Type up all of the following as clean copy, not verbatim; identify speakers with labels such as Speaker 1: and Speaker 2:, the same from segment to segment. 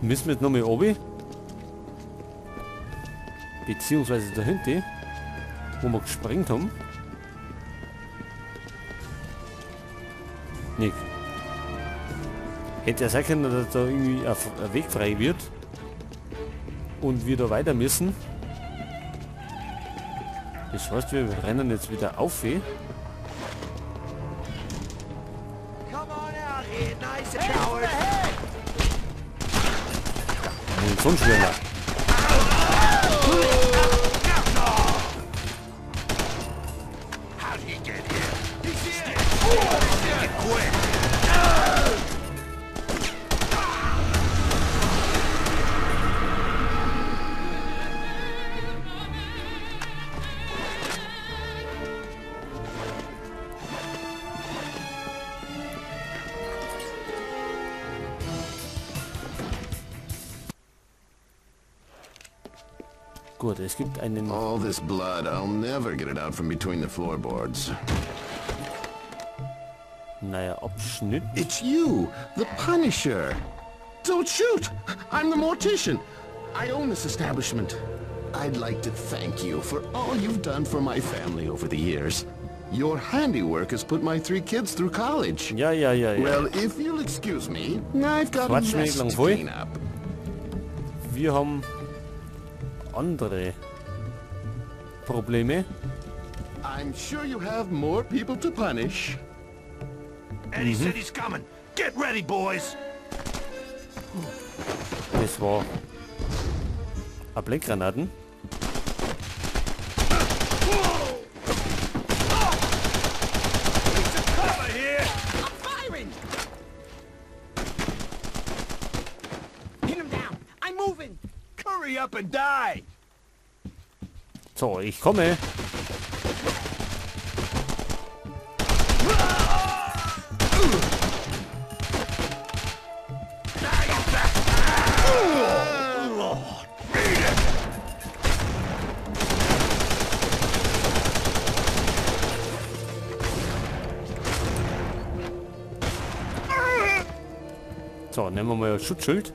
Speaker 1: Müssen wir jetzt nochmal oben? Beziehungsweise da hinten, wo wir gesprengt haben. Nicht. Hätte ja sein können, dass da irgendwie ein Weg frei wird und wir da weiter müssen. Das heißt, wir rennen jetzt wieder auf. Munitionsschweller. Gut, es gibt einen...
Speaker 2: All this blood, I'll never get it out from between the floorboards.
Speaker 1: Naja, Abschnitt.
Speaker 2: It's you, the Punisher. Don't shoot! I'm the mortician. I own this establishment. I'd like to thank you for all you've done for my family over the years. Your handiwork has put my 3 kids through college.
Speaker 1: Ja, ja, ja, ja.
Speaker 2: Well, if you'll excuse me, I've got a mess to clean up.
Speaker 1: Wir haben andere Probleme.
Speaker 2: I'm sure you have more people to punish.
Speaker 3: Eddie said he's coming. Get ready, boys.
Speaker 1: Das war ein Blendgranaten.
Speaker 3: Up and die.
Speaker 1: So, ich komme. So, nehmen wir mal ein Schutzschild.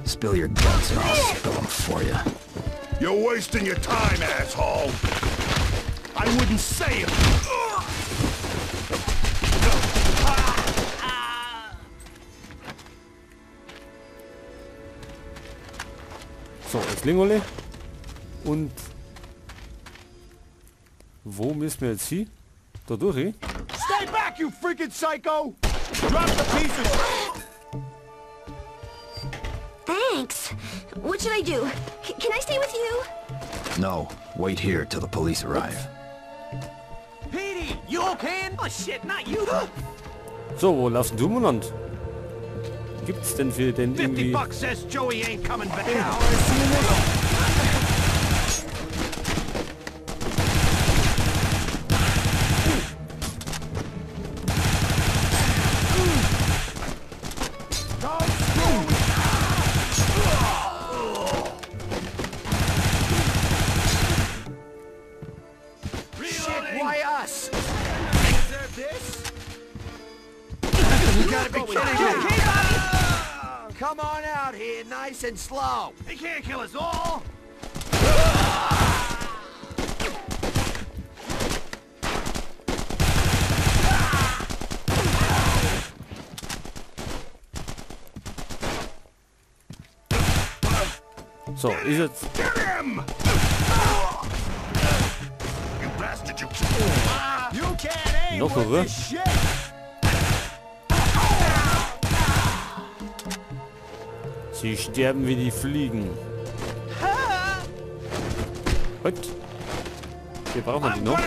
Speaker 4: Spill your guts or I'll spill them for you.
Speaker 3: You're wasting your time, asshole. I wouldn't say it.
Speaker 1: So, jetzt liegen alle. Und wo müssen wir jetzt hin? Da durch?
Speaker 3: Stay back, you freaking psycho! Drop the pieces!
Speaker 5: Thanks. What should I do? Can I stay with you?
Speaker 4: No. Wait here till the police arrive.
Speaker 3: Petey, you okay? Oh shit, not you.
Speaker 1: So, wo laufen du umeinander? Gibt's denn für den irgendwie...
Speaker 3: 50 bucks says Joey ain't coming back.
Speaker 6: Come on out here, nice and slow.
Speaker 3: He can't kill us all.
Speaker 1: So, ist jetzt.
Speaker 3: Get him! You bastard, you.
Speaker 6: You can't aim
Speaker 1: Noch
Speaker 6: with
Speaker 1: oder?
Speaker 6: this shit.
Speaker 1: Sie sterben wie die Fliegen. Und? Wir brauchen die noch.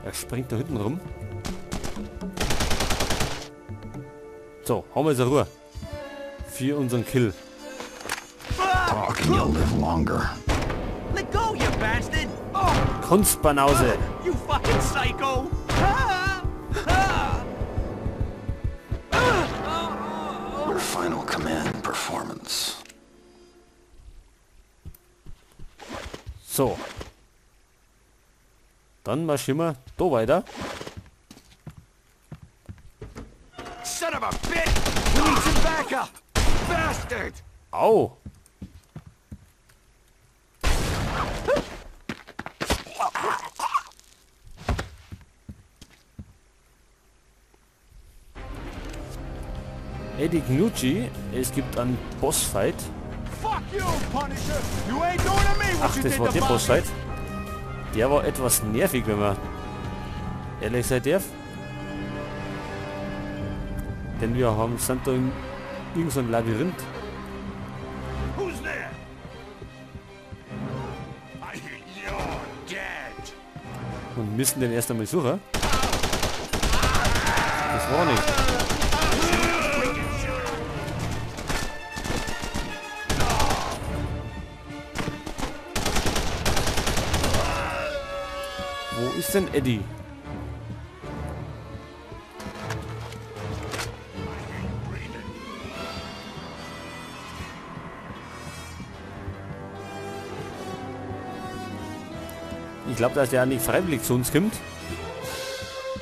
Speaker 1: Er springt da hinten rum. So, haben wir jetzt Ruhe. Für unseren Kill.
Speaker 4: Talk and you'll live longer.
Speaker 6: Let go, you bastard! Oh,
Speaker 1: Kunstbanause.
Speaker 6: you fucking psycho!
Speaker 4: Your final command performance.
Speaker 1: So. Dann marschieren wir da weiter.
Speaker 6: Son of a bitch! We need some backup! Bastard!
Speaker 1: Au! Eddie Gnucci, es gibt einen Bossfight.
Speaker 3: Fuck you, Punisher! You ain't doing to me what
Speaker 1: Ach,
Speaker 3: you
Speaker 1: das
Speaker 3: did
Speaker 1: war
Speaker 3: to
Speaker 1: der
Speaker 3: Bobby.
Speaker 1: Bossfight. Der war etwas nervig, wenn man ehrlich sein darf. Denn wir sind da in irgend so ein Labyrinth.
Speaker 3: Who's there? You're dead.
Speaker 1: Und müssen den erst einmal suchen. Das war nicht. Wo ist denn Eddie? Ich glaube, dass der nicht freiwillig zu uns kommt.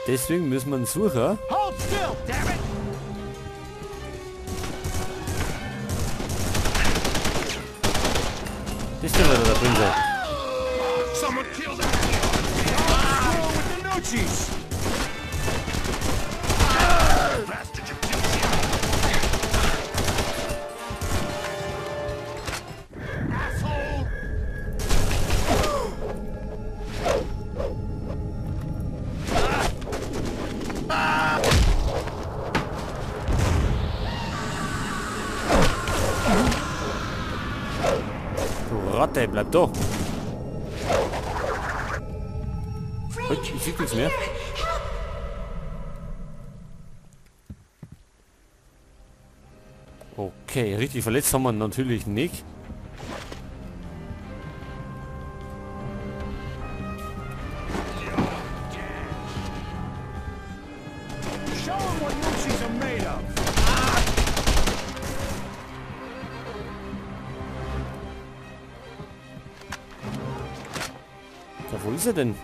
Speaker 1: Deswegen müssen wir ihn suchen.
Speaker 6: Hold still, damn it!
Speaker 1: Das ist ja wieder der Prinze.
Speaker 3: Someone kill that.
Speaker 6: Screw with the Nucci's!
Speaker 3: Bastard, you killed Asshole!
Speaker 1: Du Ratte, bleib da.
Speaker 5: Frank,
Speaker 1: Ich sehe nichts mehr. Okay, richtig verletzt haben wir natürlich nicht.
Speaker 3: Show 'em what Nucci's are made of.
Speaker 1: Ja, wo ist er denn?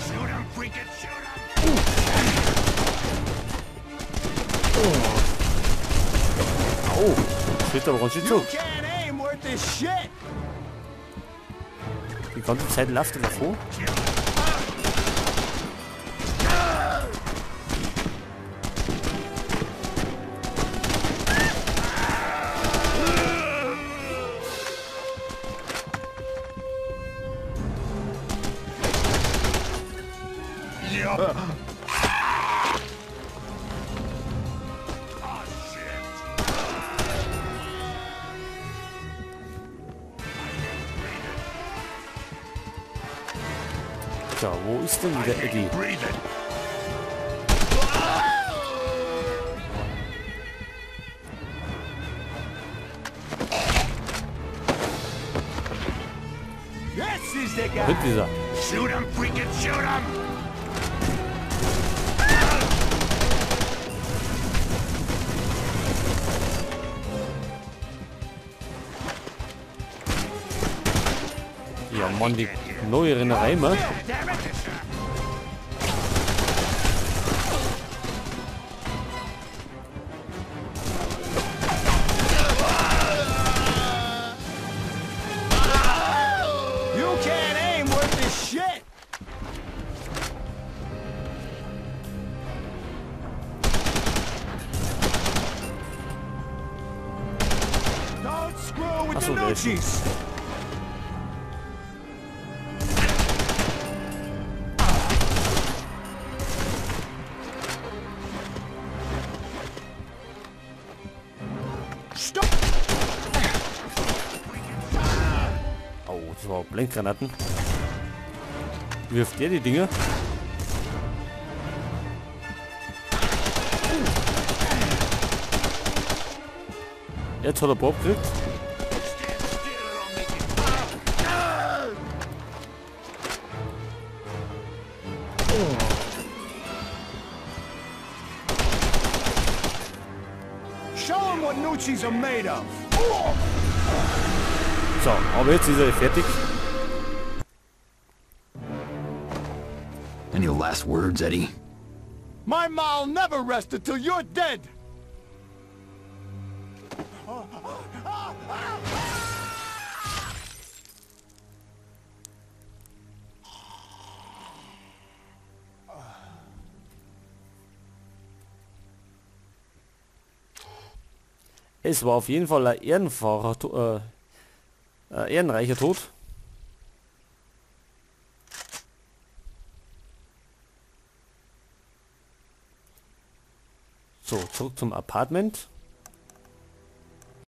Speaker 3: Shoot him, freaking shoot him!
Speaker 1: Au! Steht aber ganz schön zu.
Speaker 6: You can't aim worth this shit!
Speaker 1: Die ganze Zeit läuft er davor.
Speaker 3: Oh, shit!
Speaker 1: Tja, wo ist denn wieder Eddie?
Speaker 3: Breathing.
Speaker 6: This is the guy!
Speaker 1: Hinten ist er.
Speaker 3: Shoot him, freaking shoot him!
Speaker 1: Ja, Mann, die neue Rennerei, ne?
Speaker 6: Damn it! You can't aim worth this shit! Don't screw with
Speaker 1: Ach
Speaker 6: the
Speaker 1: so, der ist-
Speaker 6: Nucci's! Stop!
Speaker 1: Oh, das war Blendgranaten. Wirft der die Dinger? Jetzt hat er Bob gekriegt.
Speaker 6: Show him what Nucci's are made of.
Speaker 1: So, aber jetzt ist er fertig.
Speaker 4: Any last words, Eddie?
Speaker 6: My ma'll never rest until you're dead.
Speaker 1: Es war auf jeden Fall ein ehrenreicher Tod. So, zurück zum Apartment.